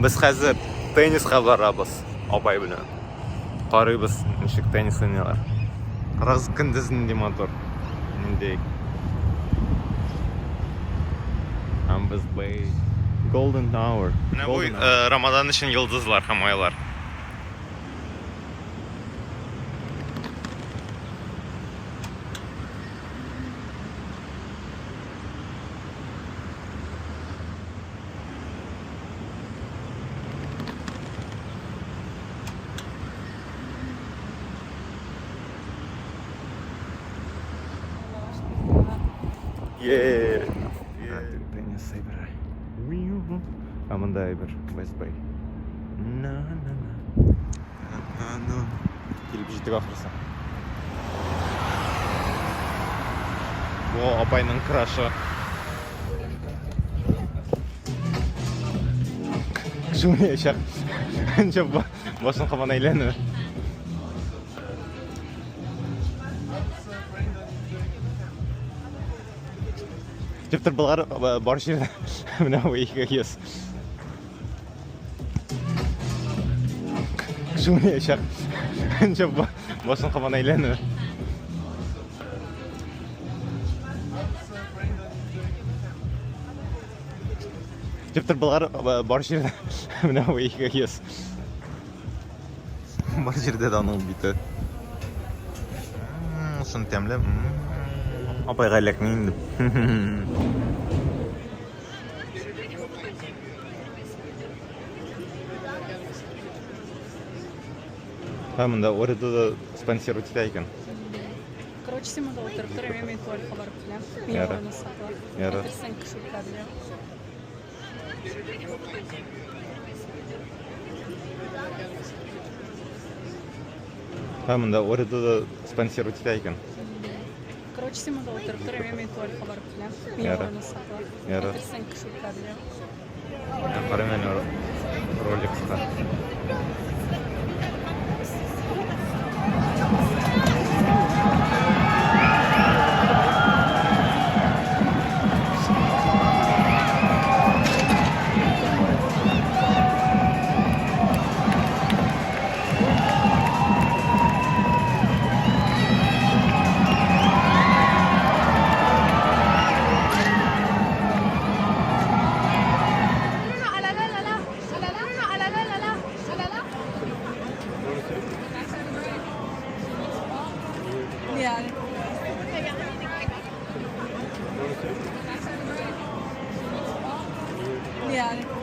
Без хәзер тенниска барабыз апай белән. Карыйбыз, ничек теннис уйныйлар. Карагыз, көндез нинди матур. Нинди. Һәм без бай Golden Hour. Менә бу Рамадан өчен йолдызлар һәм айлар. Yeah. Теннис әйбер. Ә монда әйбер West Bay. На на на. На на. Килеп җиттек ахрысы. Бу апайның крашы. Кеше уйнаячак. Башын кабан әйләнә. Дип болар бар җирдә менә бу ике йөз. Кеше уйнаячак. Башын кабан әйләнә. Дип тор болар бар җирдә менә бу ике йөз. Бар җирдә дә аның бите. Шун тәмле. Апайга эләкми инде. Һәм монда Орида да спонсировать итә икән. Короче, син монда утырып тор, мин туалетка барып киләм. Мин Ярар. урынны сакла. Ярар. Әйтерсең кеше үткәрелә. Һәм монда Орида да спонсировать итә икән. Короче, син монда утырып тор, мин туалетка барып киләм. Мин Ярар. урынны сакла. Ярар. Әйтерсең кеше үткәрелә. Карыйм әле Rolex-ка. Yeah.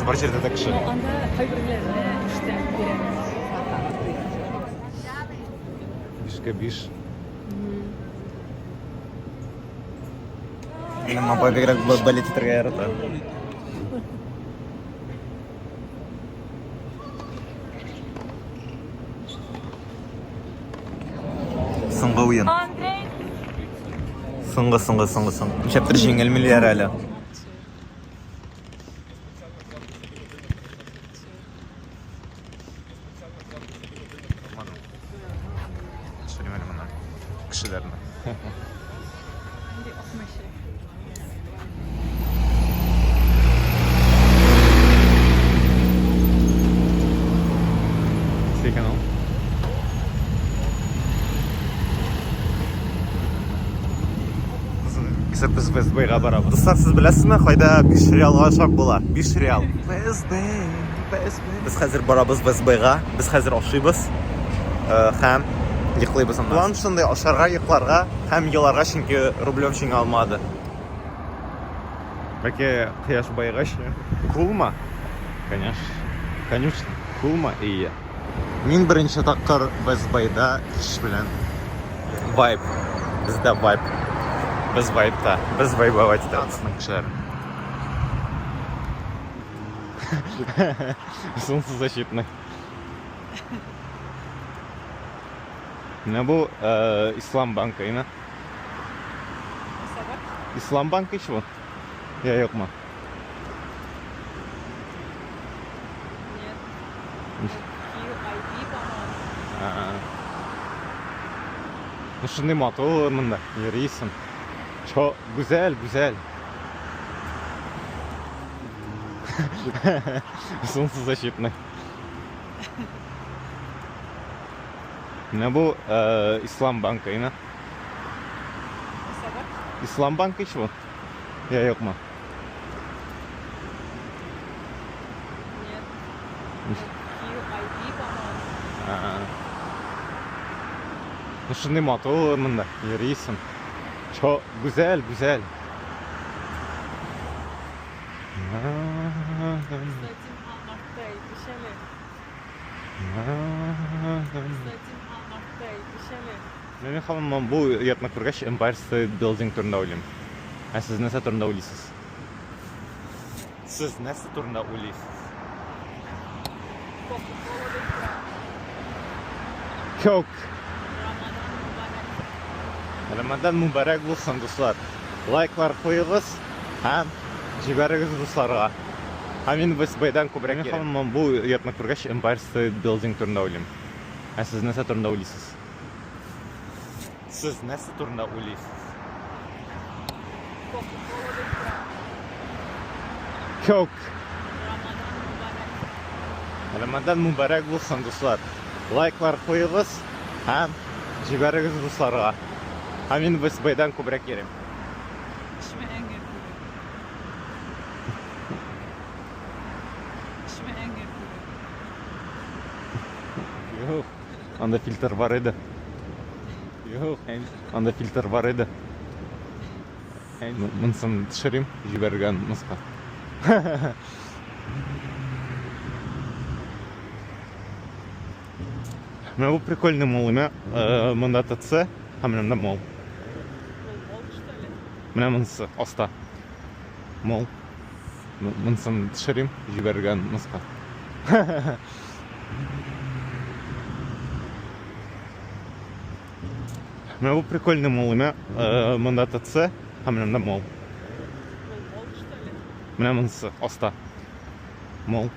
Короче, бар җирдә дә кеше. Но анда кайберләренә эштән бирәләр. Бишкә биш. Минем апа бигрәк балет итәргә ярата. Соңгы уен. Андрей! Соңгы, соңгы, соңгы, соңгы. Нишләптер җиңелмиләр әле. Төшерим әле моны. Кешеләрне. Андрей Ахмәшев. Нәрсә икән ул? Без West Bayга барабыз. Дуслар, сез беләсезме, кайда 5 реалга ашап була? 5 реал. West Bay, West Bay. Без хәзер барабыз West Bayга. Без хәзер ашыйбыз. Һәм йоклыйбыз аннан. План шундый, ашарга, йокларга һәм еларга, чөнки Рублев җиңә алмады. Бәлки кояш баегач, кулма? Конечно. Конечно, кулма ие. Мин беренче тапкыр West Bayда кич белән. Вайб. Бездә вайб. Без вайбта. Без вайбовать итәбез кешеләр. Солнцезащитный. Менә бу э, Ислам банкы, ина. Ислам банкы ич бу? Я юкмы? Нет. QIB, по-моему. Ну шундый матур монда йөрисең. Чо, гүзәл, гүзәл. Солнцезащитный. Менә бу э, Ислам банкы, ина. Ислам банкы ич бу? Я юкмы? Нет. QIB, по-моему. Ну шундый матур монда йөрисең. Чо, гүзәл, гүзәл. Кстати, мартта әйтешәле. Кстати, мартта әйтешәле. Мин ханым бу йортны күргәч Empire State Building турында уйлыйм. Ә сез нәрсә турында уйлыйсыз? Сез нәрсә турында уйлыйсыз? Кока-кола дип тора. Coke. Рамадан мөбарәк. Рамадан мөбарәк булсын, дуслар. Лайклар куегыз һәм Җибәрегез дусларга. Ә мин West Bay-дан күбрәк йөрим. Мин бу йортны күргәч Empire State Building турында уйлыйм. Ә сез нәрсә турында уйлыйсыз? Сез нәрсә турында уйлыйсыз? Кок. Рамадан мөбарәк булсын, дуслар. Лайклар куегыз һәм җибәрегез дусларга. Ә мин West Bay-дан күбрәк йөрим. Юк, анда фильтр бар иде. Юк, анда фильтр бар иде. Монысын төшерим, җибәргән мыска. Менә бу прикольный мол име. Э, монда ТЦ, һәм менә монда мол. Менә монысы аста. Мол. Монысын төшерим, җибәргән мыска. Менә бу прикольный мол име. Э, монда ТЦ, һәм менә монда мол. Менә монысы аста. Мол.